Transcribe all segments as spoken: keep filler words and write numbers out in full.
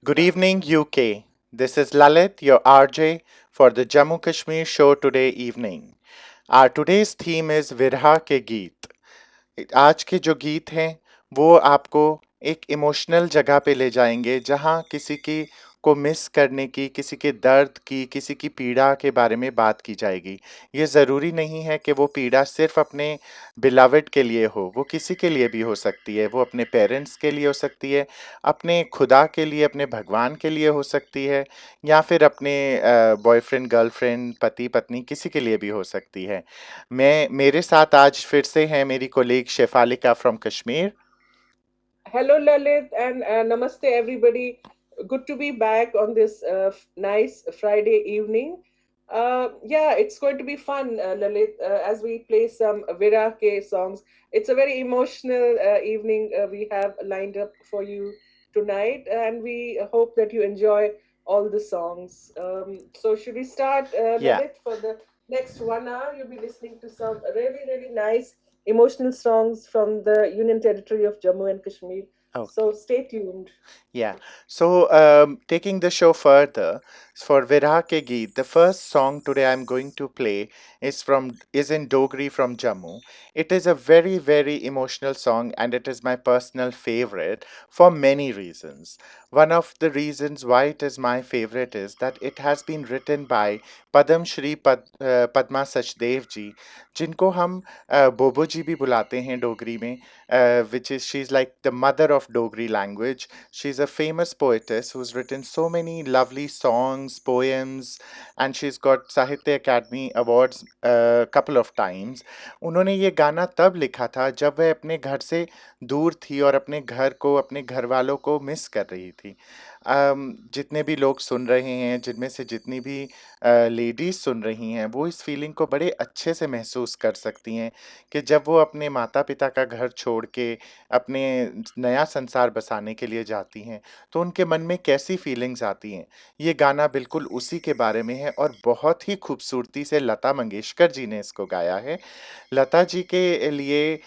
Good evening, U K. This is Lalit, your R J, for the Jammu Kashmir show today evening. Our today's theme is विरहा के गीत. आज के जो गीत हैं, वो आपको एक इमोशनल जगह पे ले जाएंगे, जहाँ किसी की को मिस करने की, किसी के दर्द की, किसी की पीड़ा के बारे में बात की जाएगी। ये ज़रूरी नहीं है कि वो पीड़ा सिर्फ अपने बिलवड के लिए हो, वो किसी के लिए भी हो सकती है। वो अपने पेरेंट्स के लिए हो सकती है, अपने खुदा के लिए, अपने भगवान के लिए हो सकती है, या फिर अपने बॉयफ्रेंड, गर्लफ्रेंड, पति पत्नी, किसी के लिए भी हो सकती है। मैं मेरे साथ आज फिर से हैं मेरी colleague Shefalika from Kashmir. Hello, Lalit, and uh, namaste, everybody. Good to be back on this uh, f- nice Friday evening. Uh, yeah, it's going to be fun, uh, Lalit, uh, as we play some Vira K songs. It's a very emotional uh, evening uh, we have lined up for you tonight, and we hope that you enjoy all the songs. Um, so, should we start, uh, Yeah. Lalit, for the next one hour? You'll be listening to some really, really nice emotional songs from the Union Territory of Jammu and Kashmir. Okay. So, stay tuned. Yeah. So, um, taking the show further, for Virah Ke Geet, the first song today I'm going to play is from is in Dogri from Jammu. It is a very, very emotional song, and it is my personal favorite for many reasons. One of the reasons why it is my favorite is that it has been written by Padam Shri Pad, uh, Padma Sachdev ji, जिनको हम uh, बोबो जी भी बुलाते हैं डोगरी में, uh, which is, she's like the mother of Dogri language. She's a famous poetess who's written so many lovely songs, poems, and she's got Sahitya Academy Awards a couple of times. उन्होंने ये गाना तब लिखा था जब वह अपने घर से दूर थी और अपने घर को, अपने घर वालों को मिस कर रही थी. अम, जितने भी लोग सुन रहे हैं, जिनमें से जितनी भी लेडीज़ सुन रही हैं, वो इस फीलिंग को बड़े अच्छे से महसूस कर सकती हैं कि जब वो अपने माता पिता का घर छोड़ के अपने नया संसार बसाने के लिए जाती हैं, तो उनके मन में कैसी फीलिंग्स आती हैं. ये गाना बिल्कुल उसी के बारे में है और बहुत ही खूबसूरती से लता मंगेशकर जी ने इसको गाया है. लता जी के लिए अ,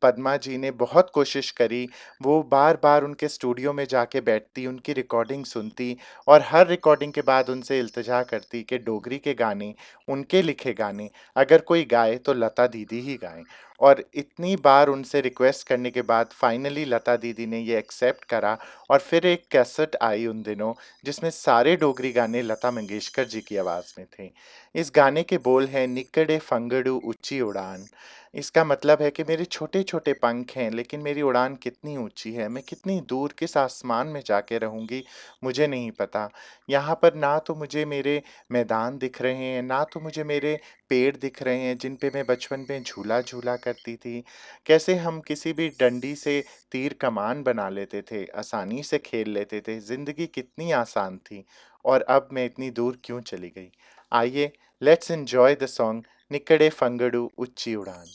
पद्मा जी ने बहुत कोशिश करी. वो बार बार उनके स्टूडियो में जाके बैठती, उनकी रिकॉर्डिंग सुनती और हर रिकॉर्डिंग के बाद उनसे इल्तिजा करती कि डोगरी के गाने, उनके लिखे गाने अगर कोई गाए तो लता दीदी ही गाएं. और इतनी बार उनसे रिक्वेस्ट करने के बाद फाइनली लता दीदी ने ये एक्सेप्ट करा और फिर एक कैसेट आई उन दिनों, जिसमें सारे डोगरी गाने लता मंगेशकर जी की आवाज़ में थे. इस गाने के बोल हैं निकड़े फंगड़ू ऊंची उड़ान. इसका मतलब है कि मेरे छोटे छोटे पंख हैं, लेकिन मेरी उड़ान कितनी ऊंची है, मैं कितनी दूर किस आसमान में जाके रहूंगी, मुझे नहीं पता. यहाँ पर ना तो मुझे मेरे मैदान दिख रहे हैं, ना तो मुझे मेरे पेड़ दिख रहे हैं जिन पे मैं बचपन में झूला झूला करती थी. कैसे हम किसी भी डंडी से तीर कमान बना लेते थे, आसानी से खेल लेते थे, जिंदगी कितनी आसान थी. और अब मैं इतनी दूर क्यों चली गई? आइए, let's enjoy the song निकड़े फंगड़ू ऊंची उड़ान.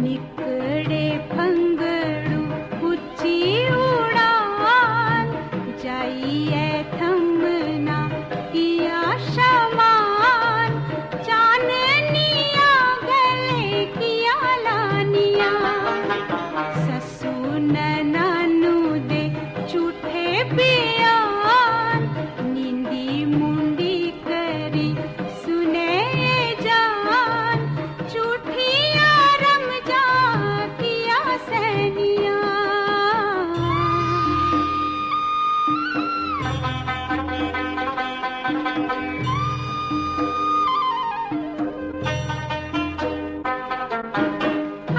निकड़े फंगड़ू ऊंची उड़ान, जाइए थमना किया शमान, चाननिया गले किया लानिया, ससु ननानू दे झूठे बयान, नींदी मुंडी करी सुने जान, झूठिया रमजा किया सैनिया।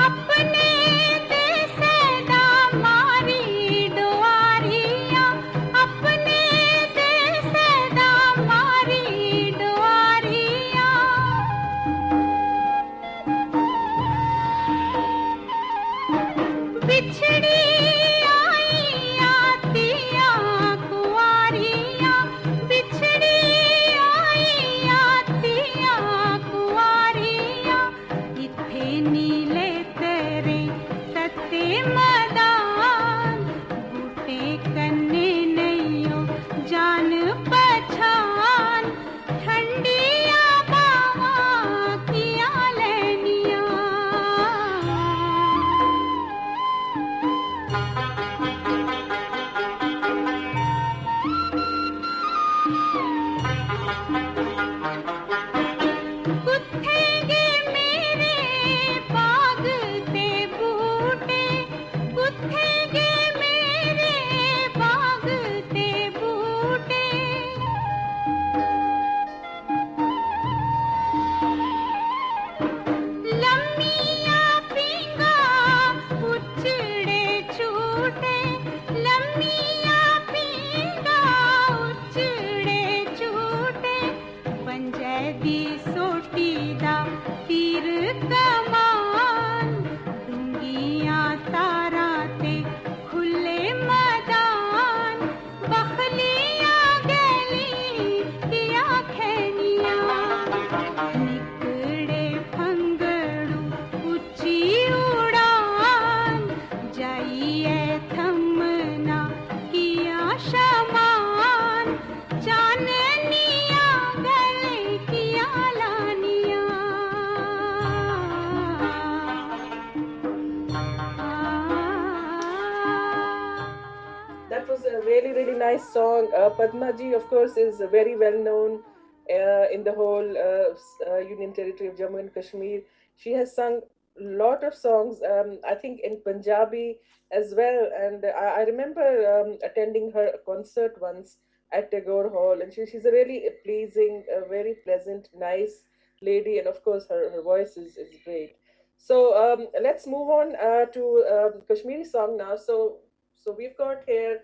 अपने देश दा मारी डुआरियां, अपने song. Uh, Padma ji, of course, is very well known uh, in the whole uh, s- uh, Union Territory of Jammu and Kashmir. She has sung lot of songs. Um, I think in Punjabi as well. And I, I remember um, attending her concert once at Tagore Hall, and she, she's a really pleasing, a very pleasant, nice lady, and of course her, her voice is, is great. So um, let's move on uh, to um, Kashmiri song now. So so we've got here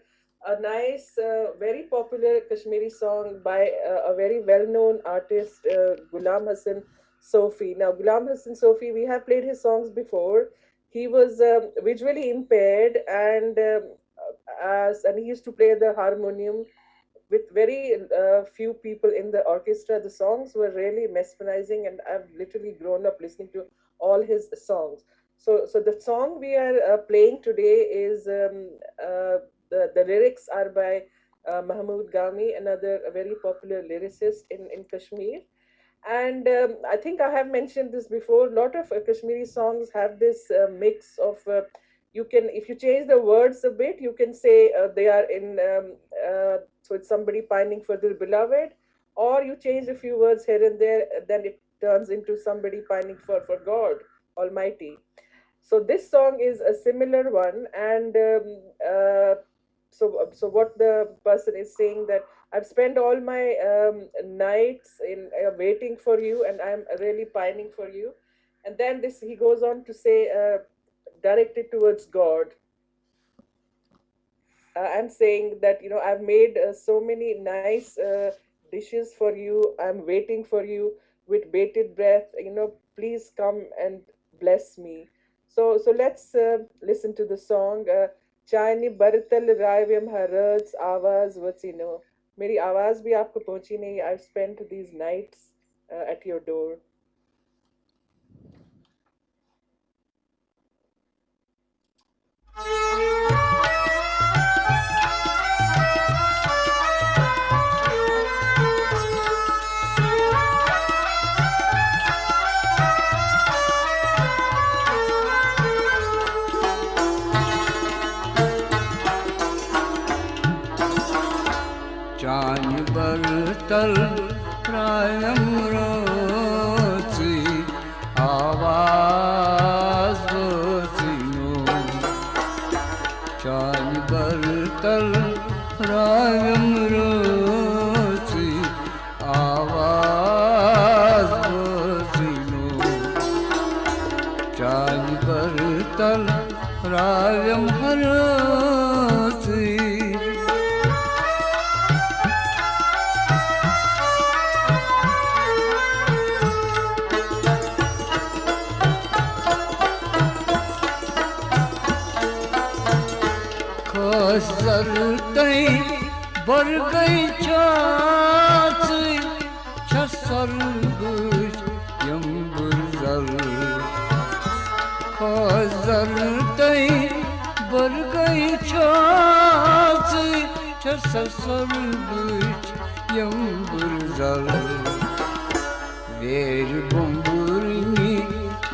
a nice, uh, very popular Kashmiri song by uh, a very well-known artist, uh, Ghulam Hassan Sofi. Now, Ghulam Hassan Sofi, we have played his songs before. He was um, visually impaired, and um, as and he used to play the harmonium with very uh, few people in the orchestra. The songs were really mesmerizing, and I've literally grown up listening to all his songs. So, so the song we are uh, playing today is um, uh, the, the lyrics are by uh, Mahmood Gami, another a very popular lyricist in, in Kashmir. And um, I think I have mentioned this before. A lot of uh, Kashmiri songs have this uh, mix of uh, you can, if you change the words a bit, you can say uh, they are in. Um, uh, so it's somebody pining for their beloved, or you change a few words here and there, then it turns into somebody pining for for God Almighty. So this song is a similar one, and um, uh, so so what the person is saying, that I've spent all my um, nights in uh, waiting for you, and I'm really pining for you. And then this he goes on to say, uh, directed towards God, uh, and saying that, you know, I've made uh, so many nice uh, dishes for you. I'm waiting for you with bated breath. You know, please come and bless me. So, so let's uh, listen to the song. Uh, Chani Baratal Rayvim Haraj Avaz Vacino. मेरी आवाज़ भी आपको पहुंची नहीं. I've spent these nights uh, at your door. Çañ bărtıl rayım rozi avaz bozinu. Çañ bărtıl rayım rozi avaz bozinu. Çañ bărtıl rayım rozi. Khazar tey bargay çatsıy, çasar güç yımbır zal. Khazar tey bargay çatsıy, çasar güç yımbır zal. Ver bumbur ni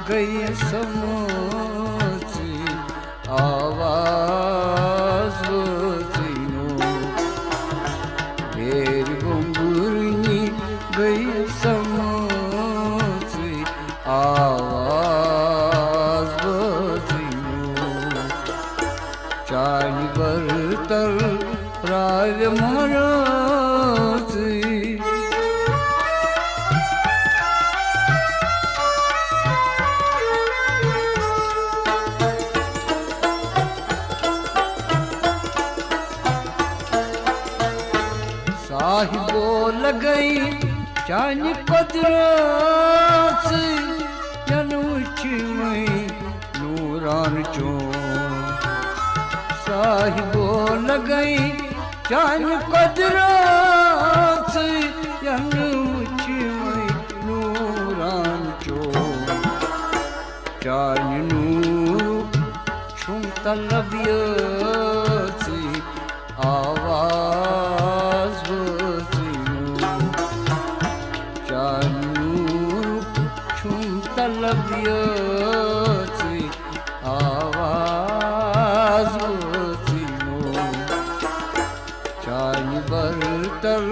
gay samotsıy, avaz bozinu. Ver bumbur ni gay samotsıy, avaz bozinu. Çañ bărtıl rayım rozi. Sahibo lagay çañ kudrat, yan uçmay nuran ço. Sahibo lagay çañ kudrat, yan uçmay nuran ço. Çañ nur çum talab yatsi avaz bozinu. Çañ nur çum talab yatsi avaz bozinu. Çañ तल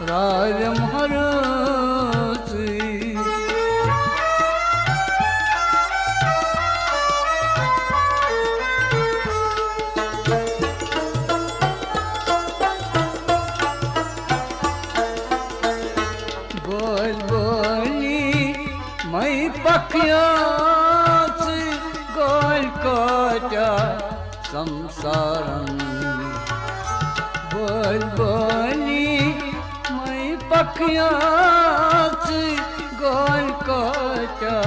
राजमहरसी। बोल बोली मै पखियाच गोल कोटा संसारन। बोल बोली मै पखियाच गोल कोटा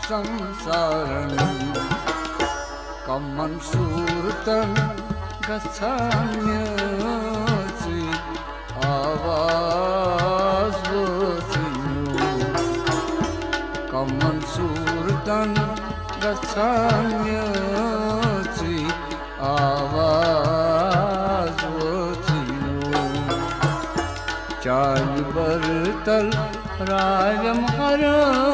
संसारन। कमन सूरतन गच्छाम्यसि आवाज वोचिनु। कमन सूरतन गच्छाम्यसि आवाज वोचिनु। चाल बरतल राजमहरसी।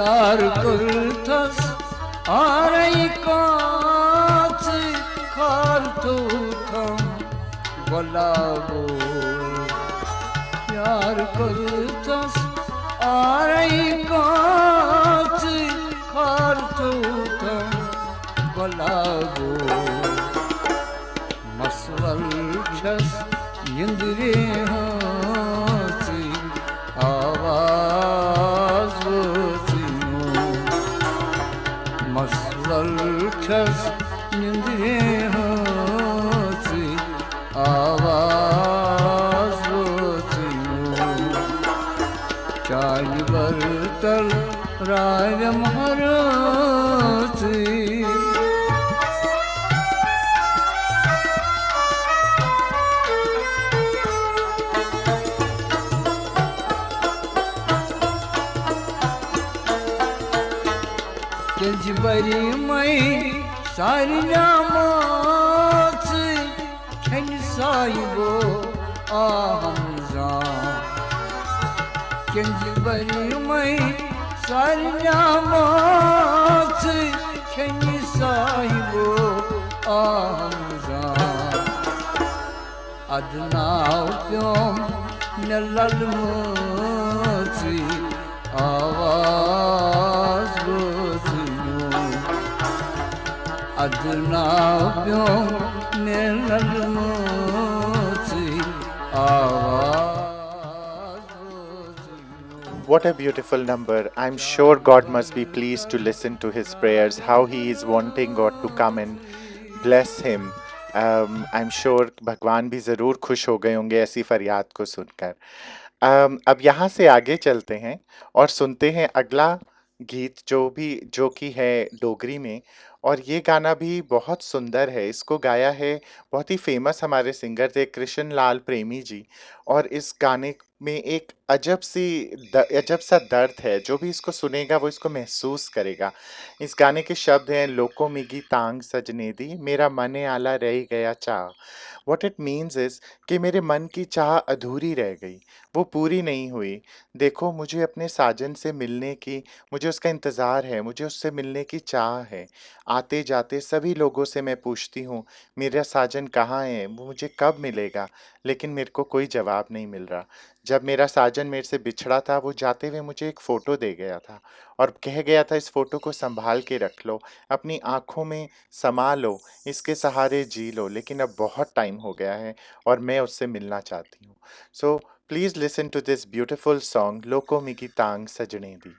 यार कुरथस आरई कांच खार तू थम गुलाबो। यार कुरथस आरई कांच खार तू थम गुलाबो। मसवल छस निंदरे हांसी आवाज वोचिनु। मसवल छस निंदरे हांसी आवाज वोचिनु। चाल बरतल राजमहरसी। किंज बरी मै सारिया माच खेन साहिबो आहम जान। किंज बरी मै सारिया माच खेन साहिबो आहम जान। अदनाव प्योम ने ललमोची आवाज वोचिनु। अदनाव प्योम ने ललमोची आवाज वोचिनु। What a beautiful number. I'm sure God must be pleased to listen to his prayers, how he is wanting God to come and bless him. Um, I'm sure भगवान भी ज़रूर खुश हो गए होंगे ऐसी फरियाद को सुनकर। Um, अब यहाँ से आगे चलते हैं और सुनते हैं अगला गीत, जो भी, जो कि है डोगरी में। और ये गाना भी बहुत सुंदर है। इसको गाया है बहुत ही फेमस हमारे सिंगर थे कृष्ण लाल प्रेमी जी। और इस गाने में एक अजब सी द-, अजब सा दर्द है। जो भी इसको सुनेगा वो इसको महसूस करेगा। इस गाने के शब्द हैं, "लोको मिगी तांग सजने दी, मेरा मन आला रह गया चाह।" What it means is कि मेरे मन की चाह अधूरी रह गई, वो पूरी नहीं हुई। देखो, मुझे अपने साजन से मिलने की, मुझे उसका इंतज़ार है, मुझे उससे मिलने की चाह है। आते जाते सभी लोगों से मैं पूछती हूँ, "मेरा साजन कहाँ है, वो मुझे कब मिलेगा?" लेकिन मेरे को कोई जवाब नहीं मिल रहा। जब मेरा साजन मेरे से बिछड़ा था, वो जाते हुए मुझे एक फ़ोटो दे गया था और कह गया था, "इस फ़ोटो को संभाल के रख लो, अपनी आँखों में समा लो, इसके सहारे जी लो।" लेकिन अब बहुत टाइम हो गया है और मैं उससे मिलना चाहती हूँ। So please listen to this beautiful song, लोको मिगी तांग सजने दी।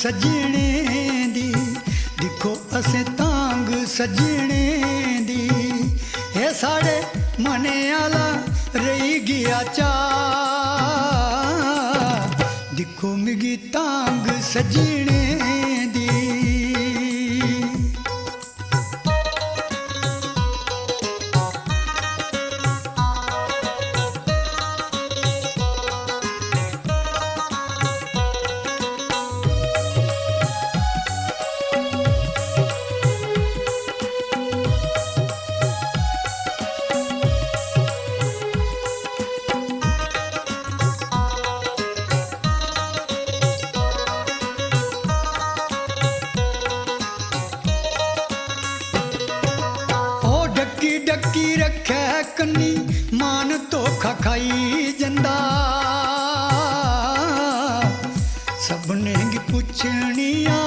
सज्जने दी, दिक्खो असें तांग सज्जने दी। हे साढ़े मनै आह्ला रेही गेआ चा, दिक्खो मिगी तांग सज्जने दी। ओ डक्की डक्की रखै कन्नी, मान धोखा खाई जंदा। सभनें गी पुच्छनियां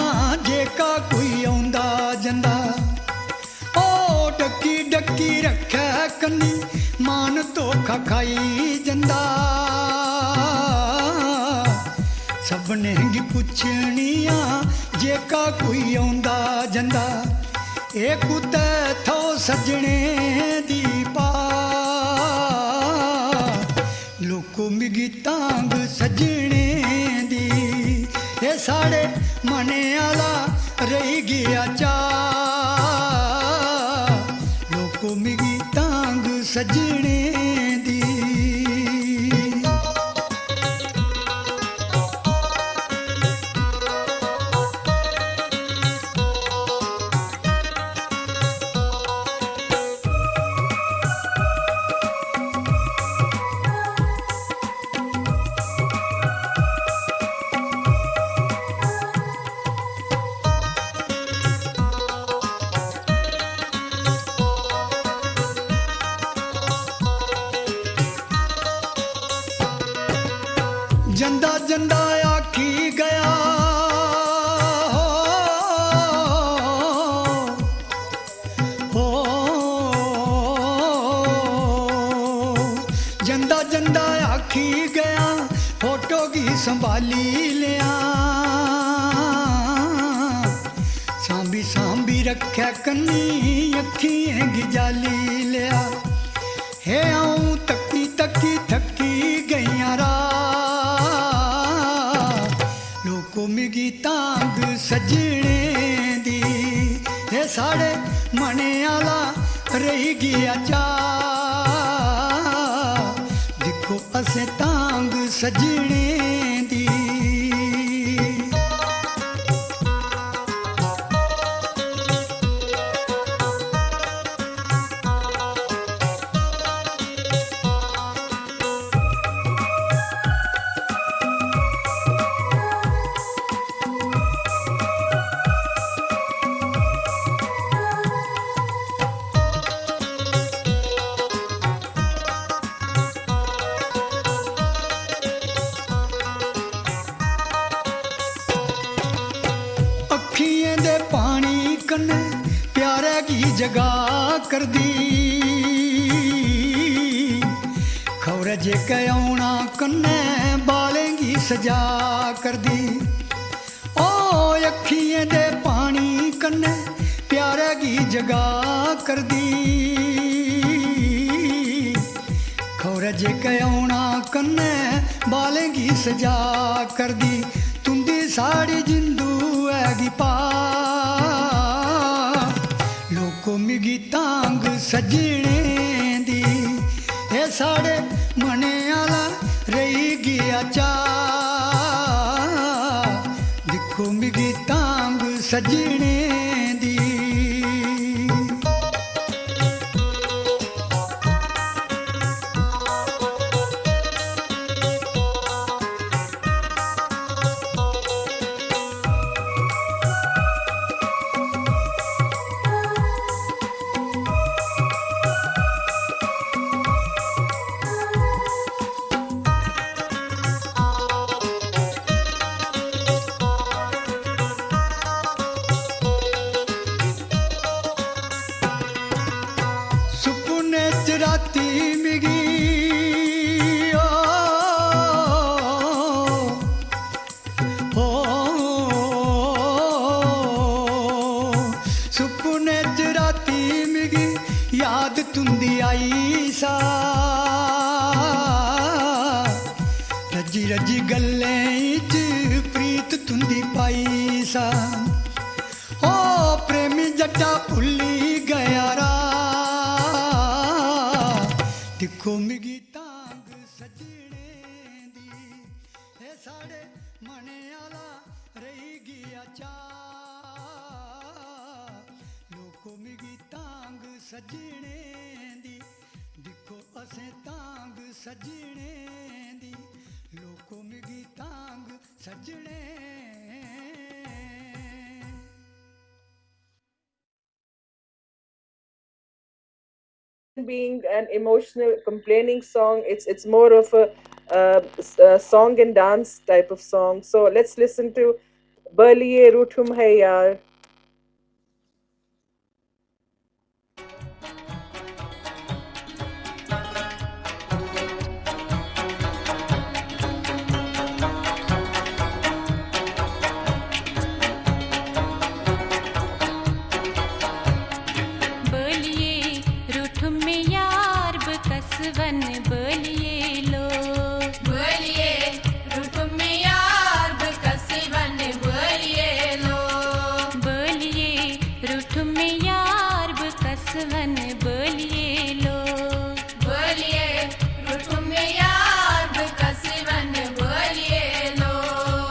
जेका कोई औंदा जंदा। ओ डक्की डक्की रखै कन्नी, मान धोखा खाई जंदा। सभनें गी पुच्छनियां जेका कोई औंदा जंदा। एह् कुतै थो सज्जने दी पा, लोको मिगी तांग सज्जने दी। एह् साढ़े मनै आह्ला रेही गेआ चा, लोको मिगी तांग सज्जने दी। जंदा जंदा आखी गया हो, हो, जंदा जंदा आखी गया, फोटो गी संभाली लेआ। सांभी सांभी रखै कन्नी, अक्खियें गी जाली लेआ। हे अ'ऊं तक्की तक्की थक्की गइयां रा, लोको मिगी तांग सज्जने दी। हे साढ़े मनै आह्ला रेही गेआ चा, दिक्खो असें तांग सज्जने दी। अक्खियें दे पानी कन्नै प्यारै गी जगा करदी, खौरै जेकै औना कन्नै बालें गी सजा करदी। ओ अक्खियें दे पानी कन्नै प्यारै गी जगा करदी। खौरै जेकै औना कन्नै बालें गी सजा करदी। तुं'दी साढ़ी जिंदू ऐ गी पा, लोको मिगी तांग सज्जने दी। एह् साढ़े मनै आह्ला रेही गेआ चा, दिक्खो मिगी तांग सज्जने दी। अजी गल्लें च प्रीत तुंदी पाई सा, ओ प्रेमी जट्टा भुल्ली गया रा। दिक्खो मिगी तांग सज्जने दी, ए साढ़े मने आला रेही गया चा। लोको मिगी तांग सज्जने दी, दिक्खो असें तांग सज्जने दी, लोको मिगी तांग सज्जने। Being an emotional complaining song, it's it's more of a, uh, s- a song and dance type of song. So let's listen to Baliye Ruthum Hai Yaar. बोलिए रूठ में यार बकसवन बोलिए लो। बोलिए रूठ में यार बकसवन बोलिए लो। बोलिए रूठ में यार बकसवन बोलिए लो। बोलिए रूठ में यार बकसवन बोलिए लो।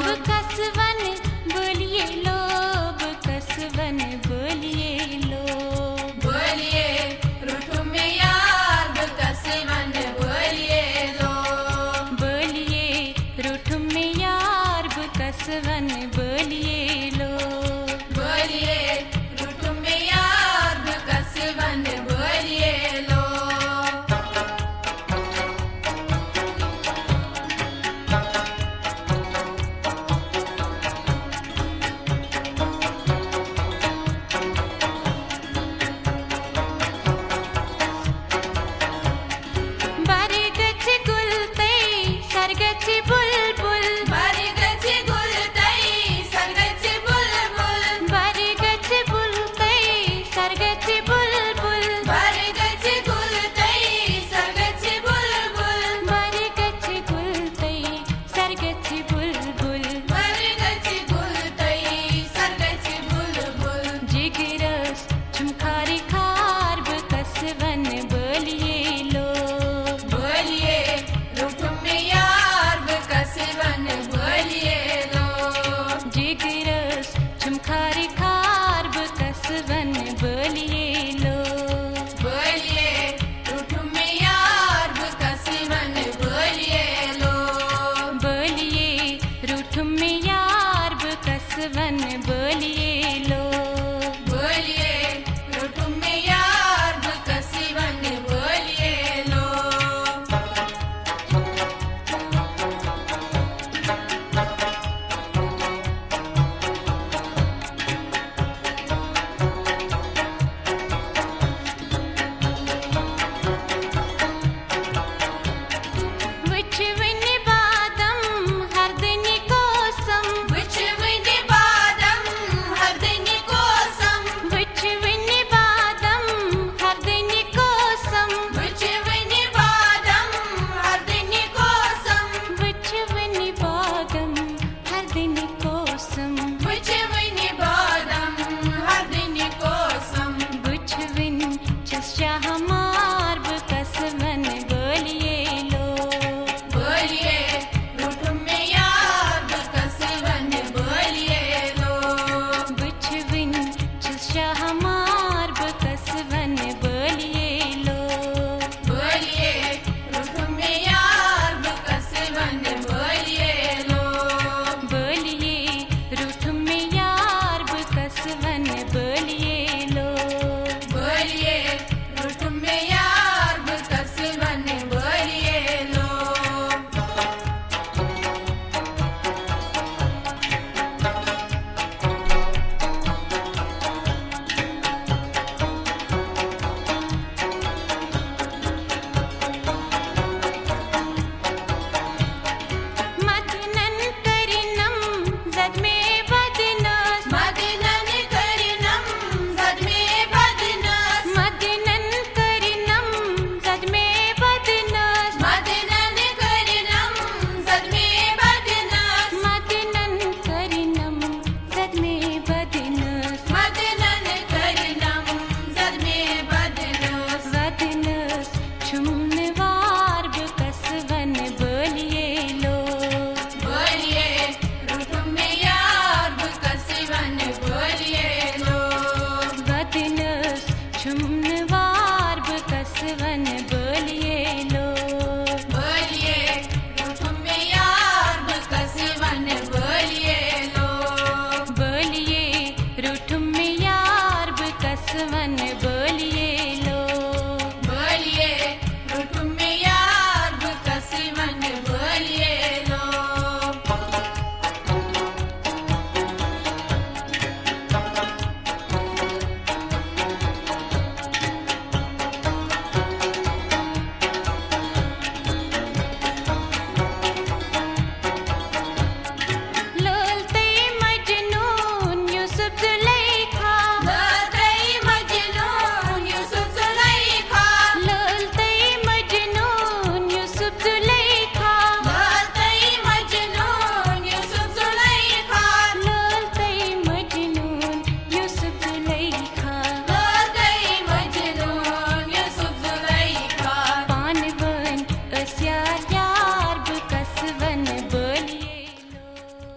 बकसवन बोलिए लो। बकसवन बोलिए लो। बोलिए रूठ में यार बकसवन बोलिए लो। बोलिए रूठ में यार बकसवन बोलिए लो। बोलिए रूठ में यार बकसवन बोलिए लो। बरगछ गुल तई सरगछ बुलबुल। बरगछ गुल तई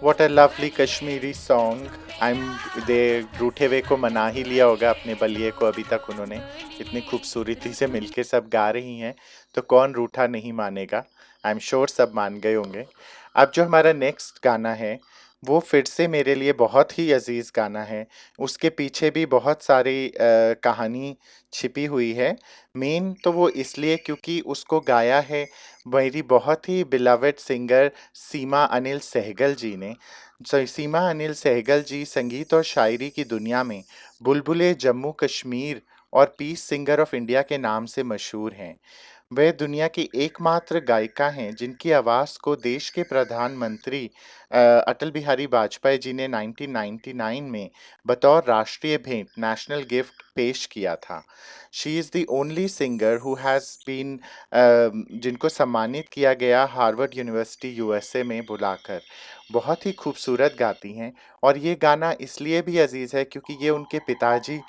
What a lovely Kashmiri song. I'm, दे रूठे हुए को मना ही लिया होगा अपने बलिए को अभी तक उन्होंने। इतनी खूबसूरती से मिलके सब गा रही हैं, तो कौन रूठा नहीं मानेगा। आई एम श्योर सब मान गए होंगे। अब जो हमारा नेक्स्ट गाना है, वो फिर से मेरे लिए बहुत ही अजीज़ गाना है। उसके पीछे भी बहुत सारी कहानी छिपी हुई है। मेन तो वो इसलिए क्योंकि उसको गाया है मेरी बहुत ही बिलवड सिंगर सीमा अनिल सहगल जी ने। सीमा अनिल सहगल जी संगीत और शायरी की दुनिया में बुलबुले जम्मू कश्मीर और पीस सिंगर ऑफ इंडिया के नाम से मशहूर हैं। वह दुनिया की एकमात्र गायिका हैं जिनकी आवाज़ को देश के प्रधानमंत्री अटल बिहारी वाजपेयी जी ने नाइनटीन नाइंटी नाइन में बतौर राष्ट्रीय भेंट, नेशनल गिफ्ट, पेश किया था। She is the only singer who has been, जिनको सम्मानित किया गया हार्वर्ड यूनिवर्सिटी यूएसए में बुलाकर। बहुत ही खूबसूरत गाती हैं और ये गाना इसलिए भी अजीज़ है क्योंकि ये उनके पिताजी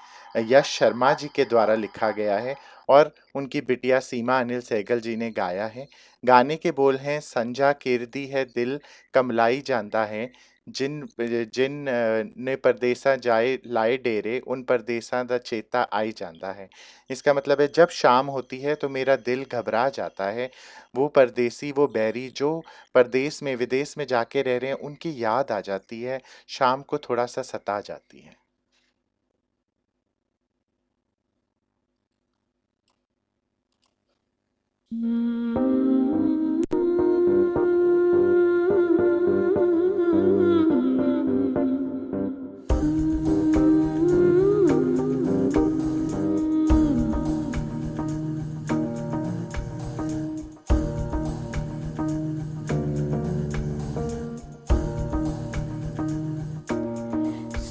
यश शर्मा जी के द्वारा लिखा गया है और उनकी बिटिया सीमा अनिल सहगल जी ने गाया है। गाने के बोल हैं, संजा किरदी है दिल कमलाई जांदा है, जिन जिन ने परदेसा जाए लाए डेरे, उन परदेसा दा चेता आई जांदा है। इसका मतलब है, जब शाम होती है तो मेरा दिल घबरा जाता है। वो परदेसी, वो बैरी जो परदेस में, विदेश में जाके रह रहे हैं, उनकी याद आ जाती है, शाम को थोड़ा सा सता जाती है।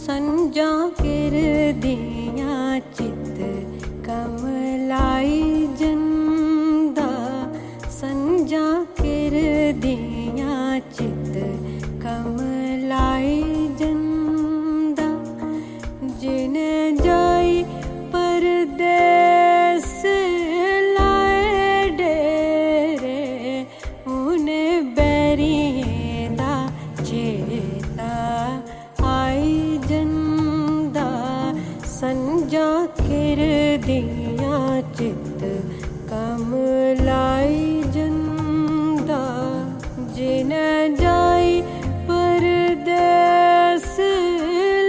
संजां किरदियां चित कमलाई जंदा, संजां किरदियां चित कमलाई जंदा। जिन जाई परदेस लाए डेरे, उन बैरियें दा चेता आई जंदा। संजां किरदियां चित कमलाई जंदा। जिन जाई परदेस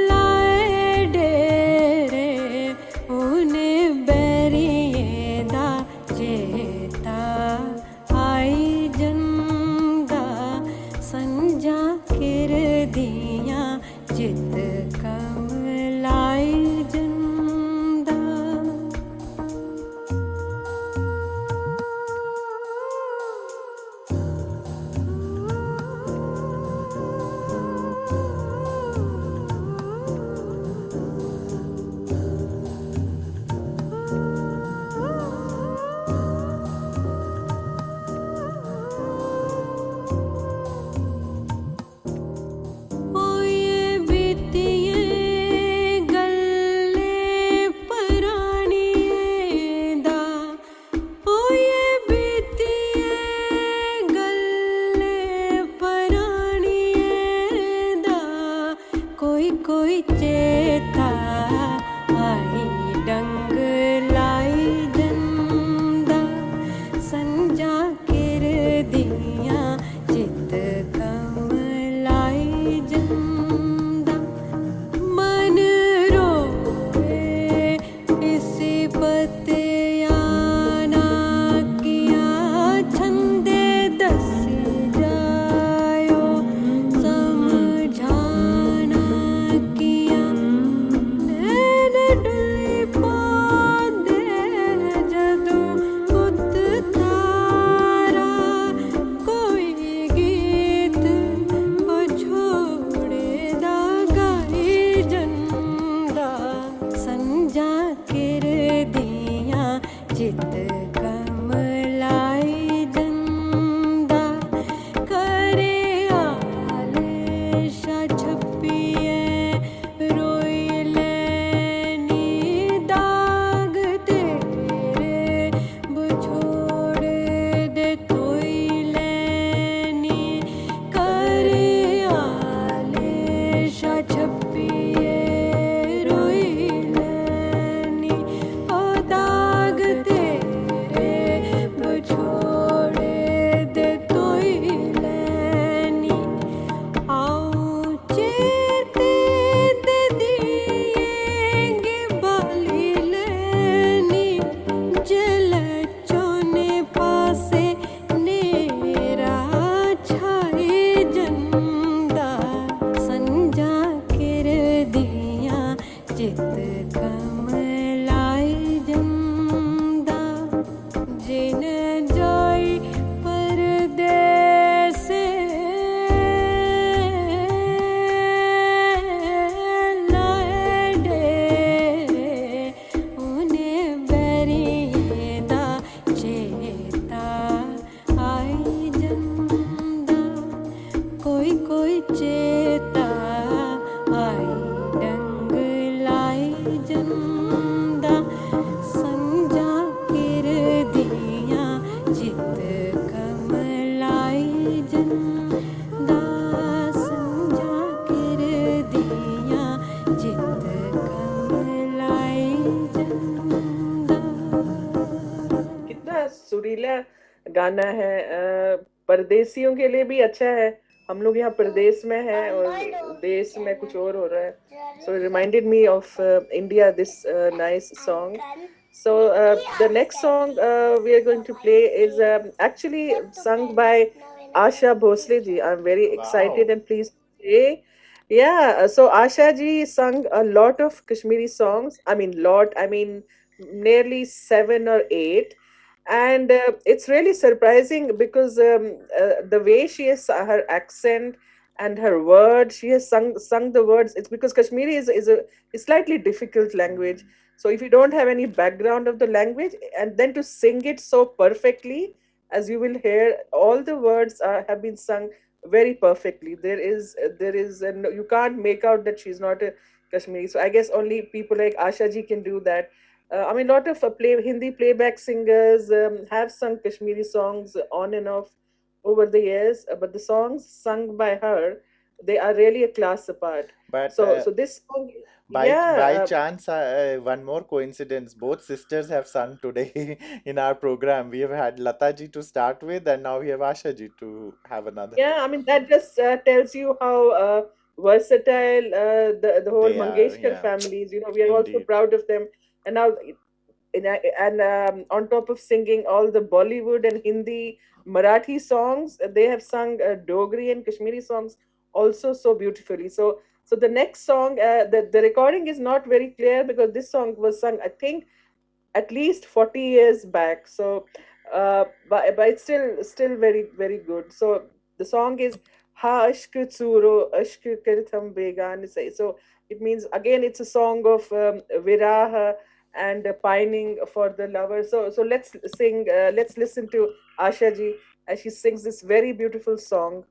लाए डेरे, उन बैरियें दा चेता आई जंदा। संजां किरदियां चित कमलाई जंदा। ओए बीतिये गल्लें परानियें दा, ओए बीतिये गल्लें परानियें दा, कोई कोई चेता आई डंग लाई जंदा। संजां किरदियां चित कमलाई जंदा। मन रोवे इसी पत्तियां ना कियां, छंदे दसी जायो समझाना कियां। आना है। परदेशियों के लिए भी अच्छा है। हम लोग यहाँ प्रदेश में हैं और देश में कुछ और हो रहा है। So it reminded me of India, this nice song. So the next song we are going to play is actually sung by Asha Bhosle ji. I'm very excited and pleased to say, yeah. So Asha ji sung a lot of Kashmiri songs. I mean, lot. I mean, nearly seven or eight. And uh, it's really surprising because um, uh, the way she has, her accent and her words, she has sung sung the words. It's because Kashmiri is is a is slightly difficult language. So if you don't have any background of the language, and then to sing it so perfectly, as you will hear, all the words are, have been sung very perfectly. There is there is a, you can't make out that she's not a Kashmiri. So I guess only people like Asha ji can do that. Uh, I mean, a lot of uh, play Hindi playback singers um, have sung Kashmiri songs on and off over the years, uh, but the songs sung by her, they are really a class apart. But so, uh, so this song, by yeah, by uh, chance, uh, one more coincidence. Both sisters have sung today in our program. We have had Lata ji to start with, and now we have Asha ji to have another. Yeah, I mean, that just uh, tells you how uh, versatile uh, the the whole They are, Mangeshkar yeah. families. You know, we are also Indeed. Proud of them. And now, in, and um, on top of singing all the Bollywood and Hindi, Marathi songs, uh, they have sung uh, Dogri and Kashmiri songs also so beautifully. So, so the next song, uh, the the recording is not very clear because this song was sung, I think, at least forty years back. So, uh, but, but it's still still very very good. So the song is Ha Ashk Tsuro Ashk Kirtham Began. So it means, again, it's a song of um, viraha and uh, pining for the lover. So so let's sing. Uh, let's listen to Asha ji as she sings this very beautiful song.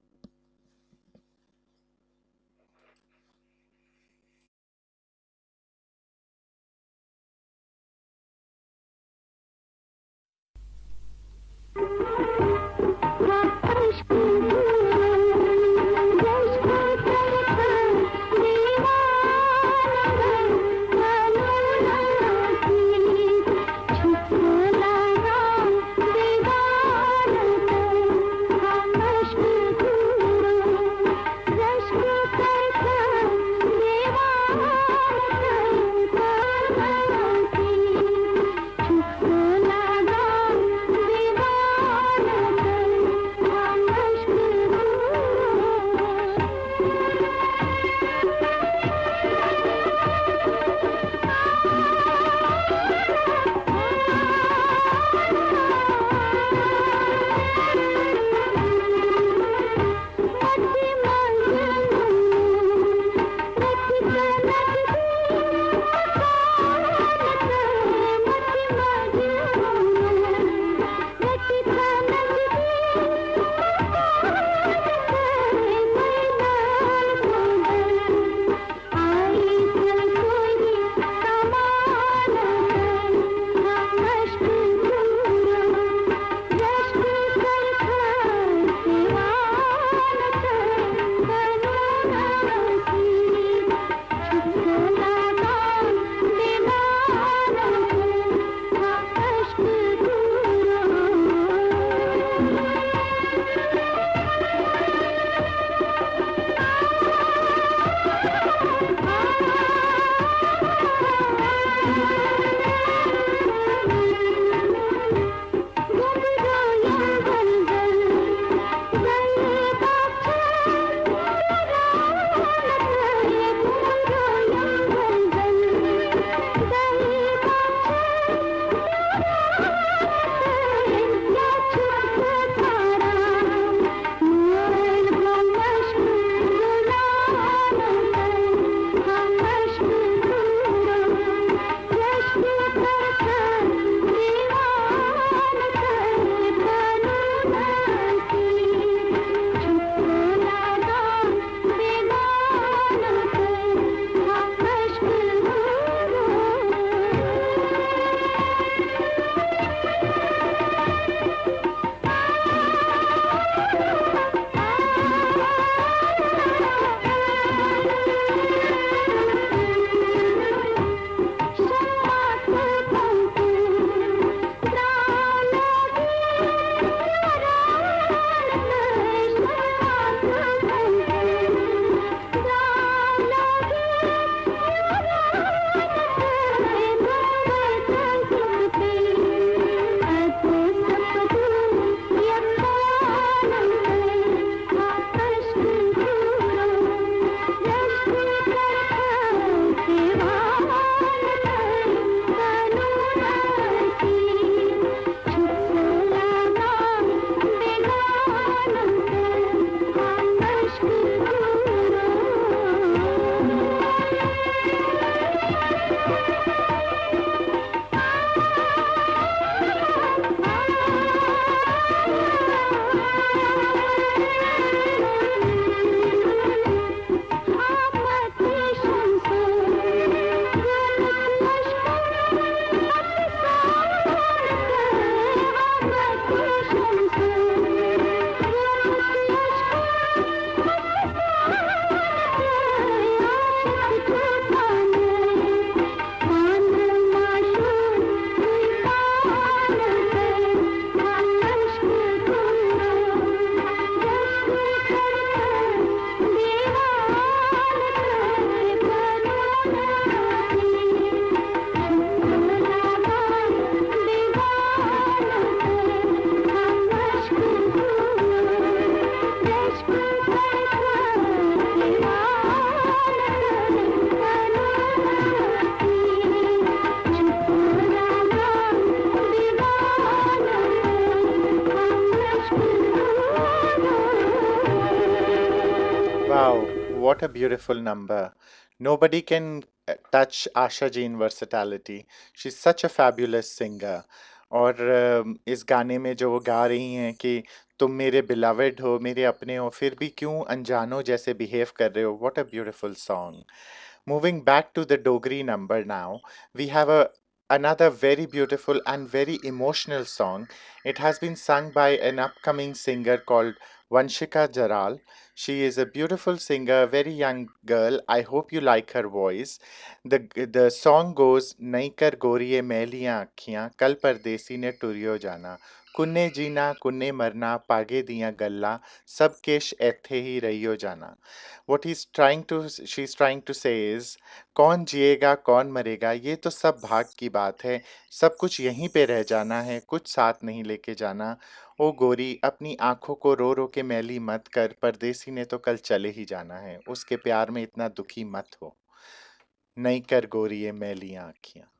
Wow, what a beautiful number. Nobody can uh, touch Asha Jane versatility. She's such a fabulous singer. और अम, इस गाने में जो वो गा रही हैं कि तुम मेरे बिलवड हो, मेरे अपने हो, फिर भी क्यों अनजानो जैसे बिहेव कर रहे हो. What a beautiful song. Moving back to the Dogri number now, we have a another very beautiful and very emotional song. It has been sung by an upcoming singer called Vanshika Jaral. She is a beautiful singer, very young girl. I hope you like her voice. The the song goes, "नई कर गोरिये मैलियां अखियां, कल परदेसी ने टुरियो जाना, कुन्ने जीना कुन्ने मरना, पागे दियां गल्लां, सब किश इत्थे ही रहियो जाना." What he's trying to she's trying to say is, कौन जिएगा कौन मरेगा, ये तो सब भाग की बात है. सब कुछ यहीं पे रह जाना है, कुछ साथ नहीं लेके जाना. ओ गोरी, अपनी आंखों को रो रो के मैली मत कर, परदेसी ने तो कल चले ही जाना है. उसके प्यार में इतना दुखी मत हो. नई कर गोरी ये मैलियां अखियां.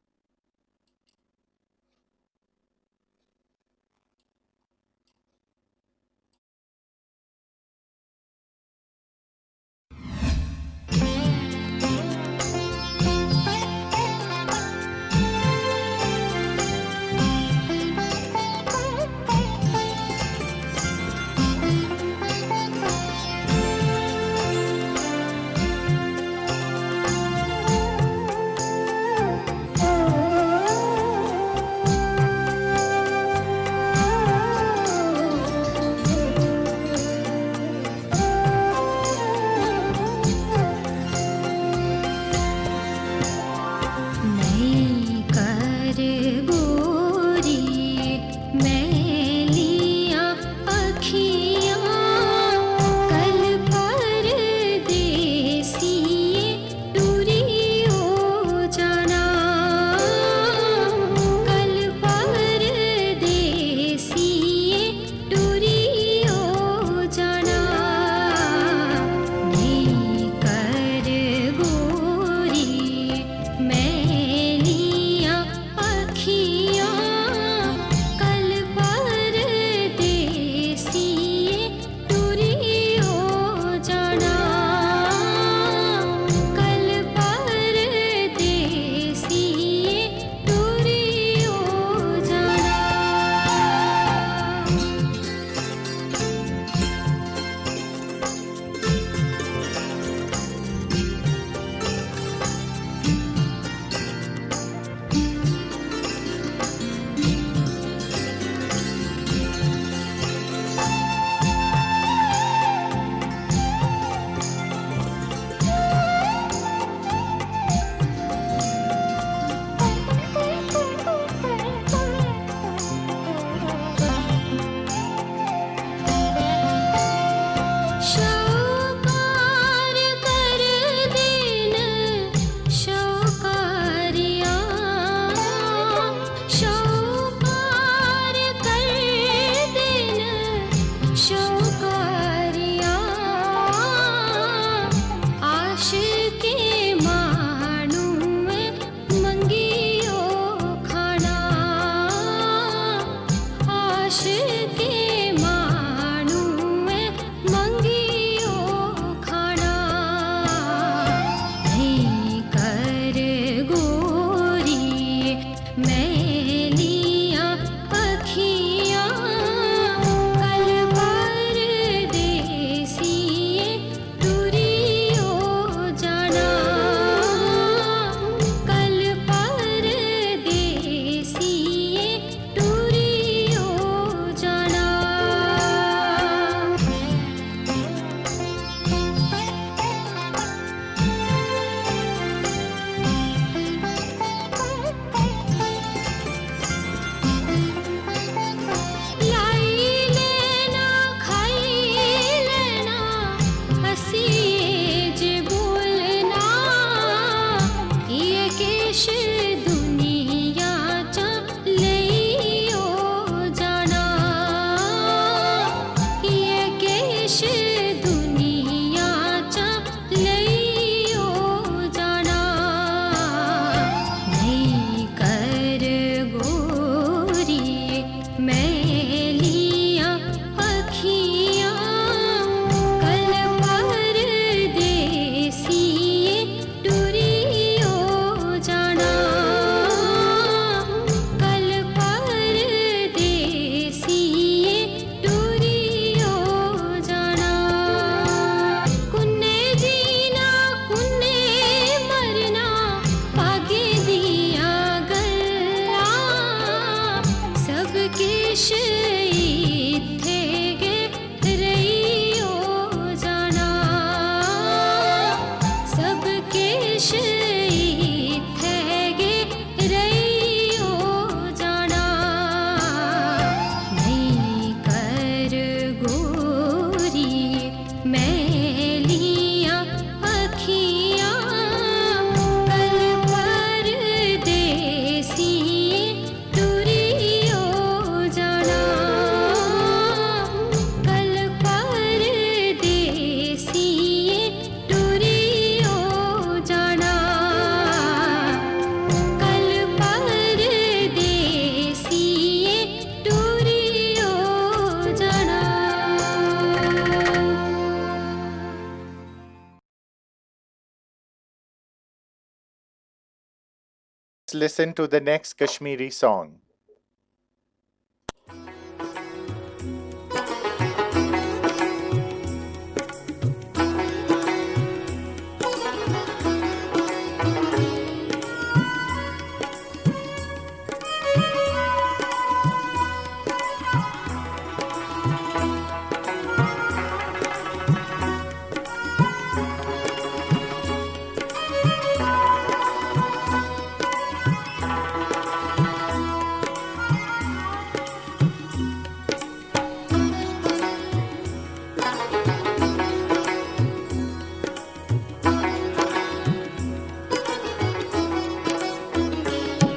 let's listen to the next Kashmiri song.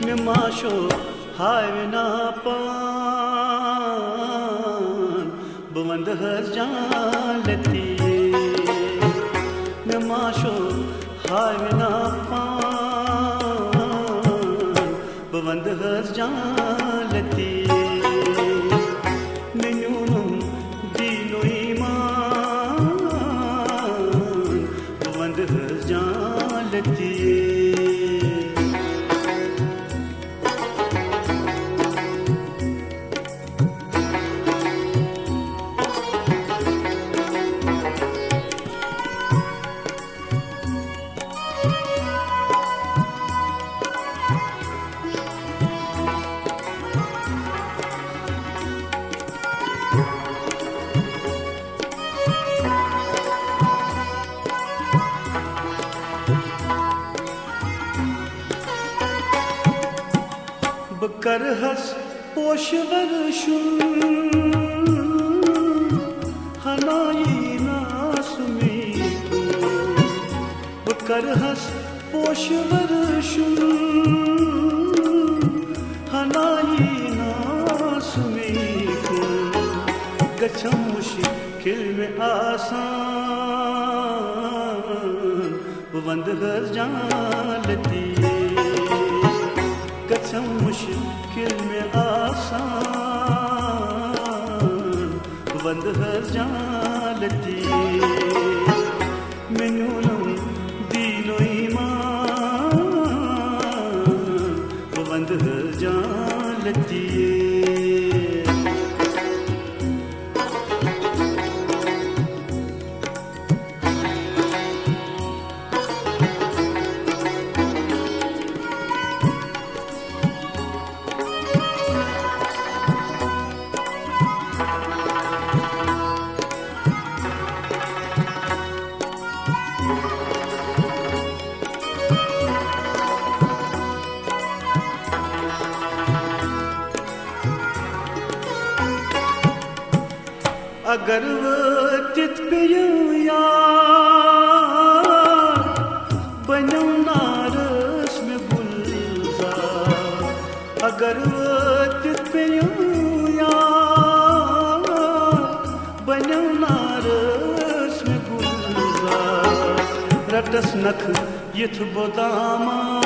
مےٚ ما چھُ ہاوِ نا پان، بہٕ وَندٕ حظ جان لطیف۔ مےٚ ما چھُ ہاوِ نا پان، بہٕ وَندٕ حظ جان لطیف۔ مےٚ نیوٗنَم دیٖنو ایٖمان، بہٕ وَندٕ حظ جان لطیف۔ بہٕ کرٕ حظ پوشہٕ ورشُن، ہنا یی نا سُہ مےٚ کُن۔ بہٕ کرٕ حظ پوشہٕ ورشُن، ہنا یی نا سُہ مےٚ کُن۔ گژھم مُشکِل مےٚ آسان، بہٕ وَندٕ حظ جان لطیف۔ گژھم مُشکِل مےٚ آسان، بہٕ وَندٕ حظ جان لطیف۔ مےٚ نیوٗنَم دیٖنو ایٖمان، بہٕ وَندٕ حظ جان لطیف۔ اگر وٲتِتھ پیٚیِو یار، بَنیو نارَس مےٚ گُلزار۔ اگر وٲتِتھ پیٚیِو یار، بَنیو نارَس مےٚ گُلزار۔ رَٹَس نَکھٕ یِتھ بہٕ دامان،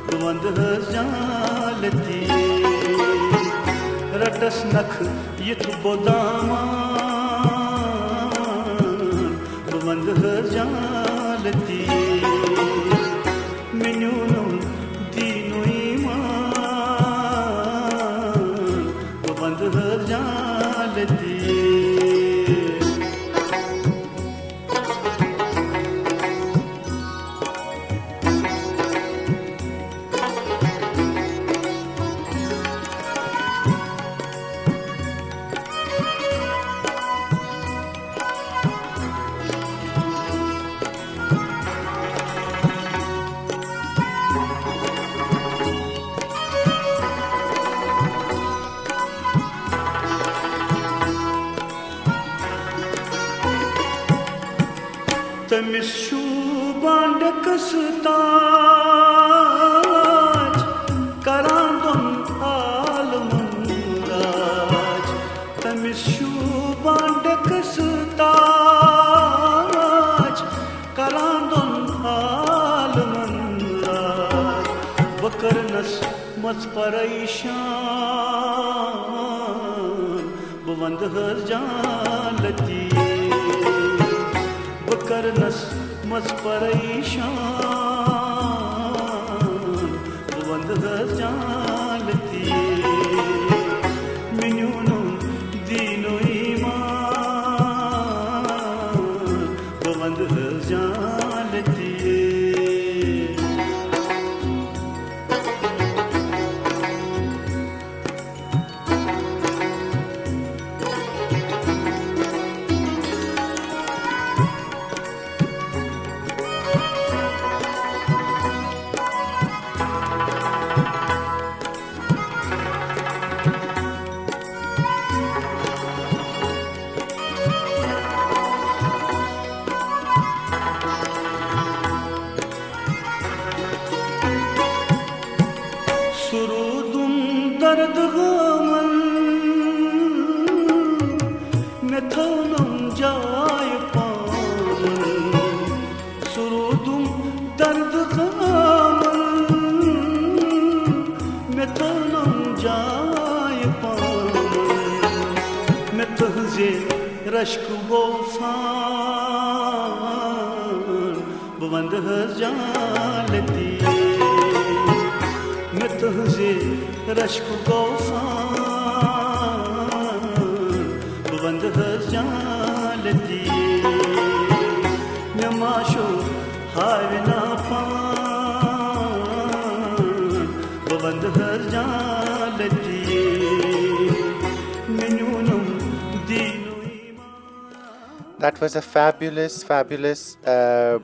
بہٕ وَندٕ حظ جان لطیف۔ رَٹَس نَکھٕ یِتھ بہٕ دامان، بہٕ وَندٕ حظ جان لطیف۔ مےٚ نیوٗنَم دیٖنو ایٖمان، بہٕ وَندٕ حظ جان لطیف۔ تٔمِس چھُ بانڈکس تاج، کران دۄن عالمن راج۔ تٔمِس چھُ بانڈکس تاج، کران دۄن عالمن راج۔ بہٕ کرنس مژ پریشان، بہٕ وَندٕ حظ جان لطیف۔ بہٕ کرنس مژ پریشان، تونم جای پامن، سرودم درد غامن، متونم جای پامن، متهزه رشک گوفان، بوند هزجان لتی، متهزه رشک گوفان، بوند هزجان لتی، نماشو هاونا پان، بوند هزجان لتی، منونم دینو ایمان. That was a fabulous, fabulous uh,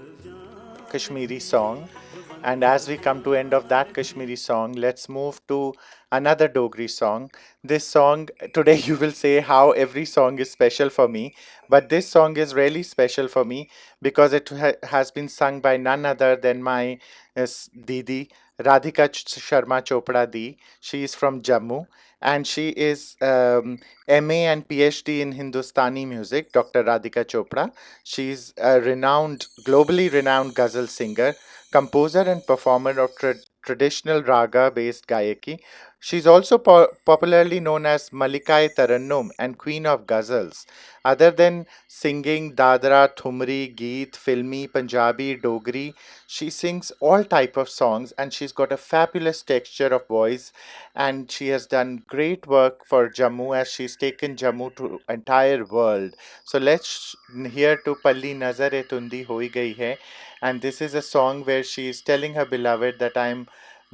Kashmiri song. And as we come to end of that Kashmiri song, let's move to another Dogri song. This song, today you will say how every song is special for me, but this song is really special for me because it ha- has been sung by none other than my uh, s- Didi, Radhika Ch- Sharma Chopra Di. She is from Jammu and she is um, M A and P H D in Hindustani music, Doctor Radhika Chopra. She's a renowned, globally renowned ghazal singer, composer, and performer of tra- traditional raga based gayaki. She's also po- popularly known as Malikai Tarannum and Queen of Ghazals. Other than singing Dadra, Thumri, Geet, Filmi, Punjabi, Dogri, she sings all type of songs and she's got a fabulous texture of voice, and she has done great work for Jammu as she's taken Jammu to entire world. So let's hear to Palli Nazar E Tundi Hoi Gayi Hai, and this is a song where she is telling her beloved that I am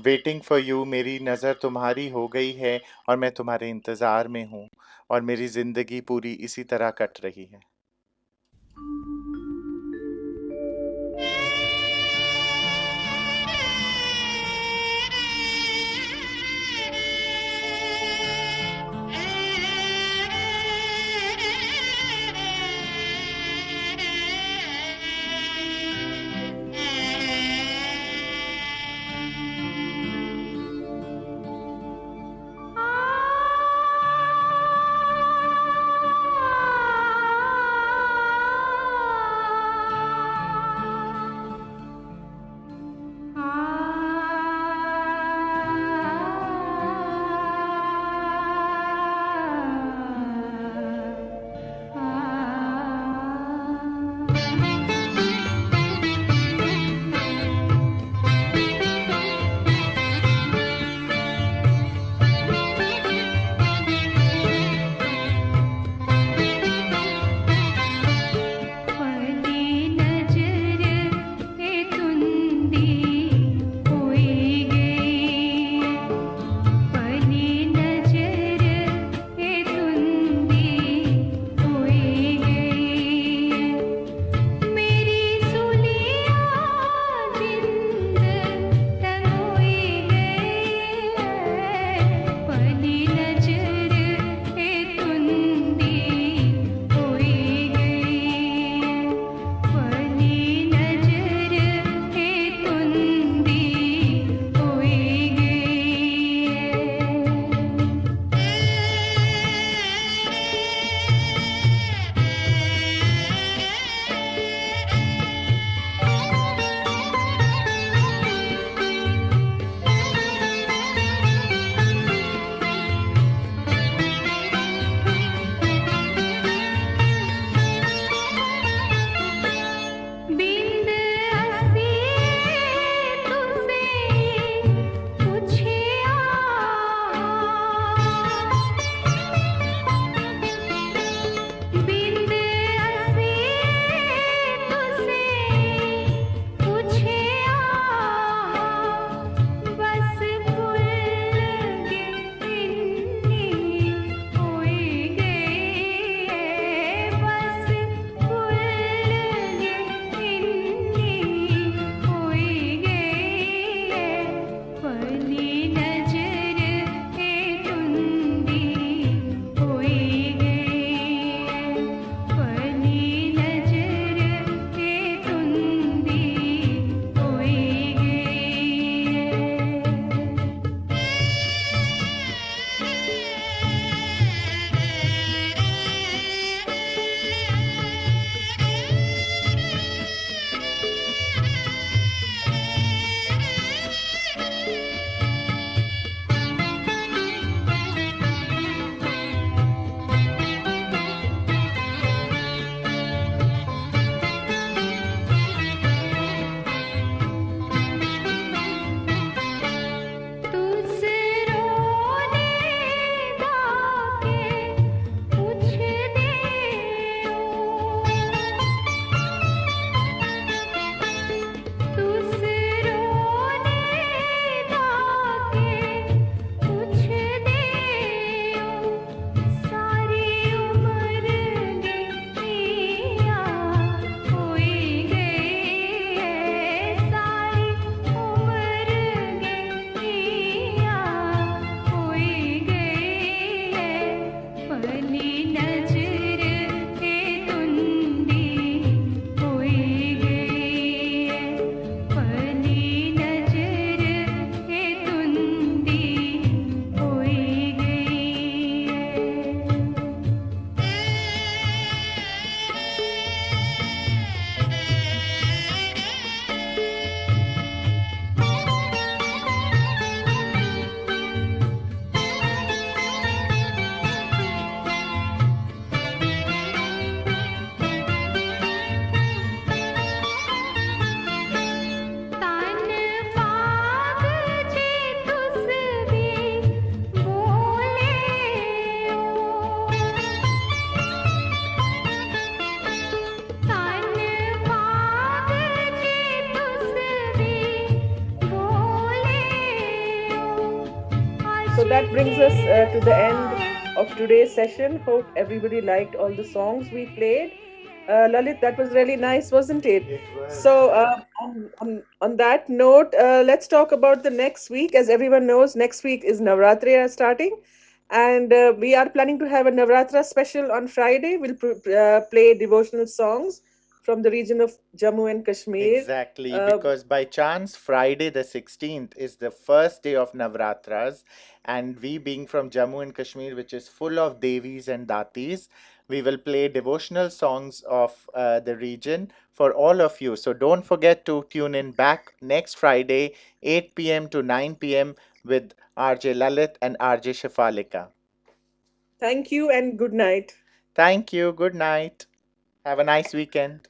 waiting for you, मेरी नज़र तुम्हारी हो गई है और मैं तुम्हारे इंतज़ार में हूँ और मेरी ज़िंदगी पूरी इसी तरह कट रही है. That brings us uh, to the end of today's session. Hope everybody liked all the songs we played. Uh, Lalit, that was really nice, wasn't it? It was. So, uh, on, on, on that note, uh, let's talk about the next week. As everyone knows, next week is Navratri are starting. And uh, we are planning to have a Navratra special on Friday. We'll pr- uh, play devotional songs from the region of Jammu and Kashmir. Exactly, Uh, because by chance, Friday the sixteenth is the first day of Navratras, and we being from Jammu and Kashmir, which is full of Devis and Datis, we will play devotional songs of uh, the region for all of you. So don't forget to tune in back next Friday, eight p m to nine p m, with R J Lalit and R J Shafalika. Thank you and good night. Thank you. Good night. Have a nice weekend.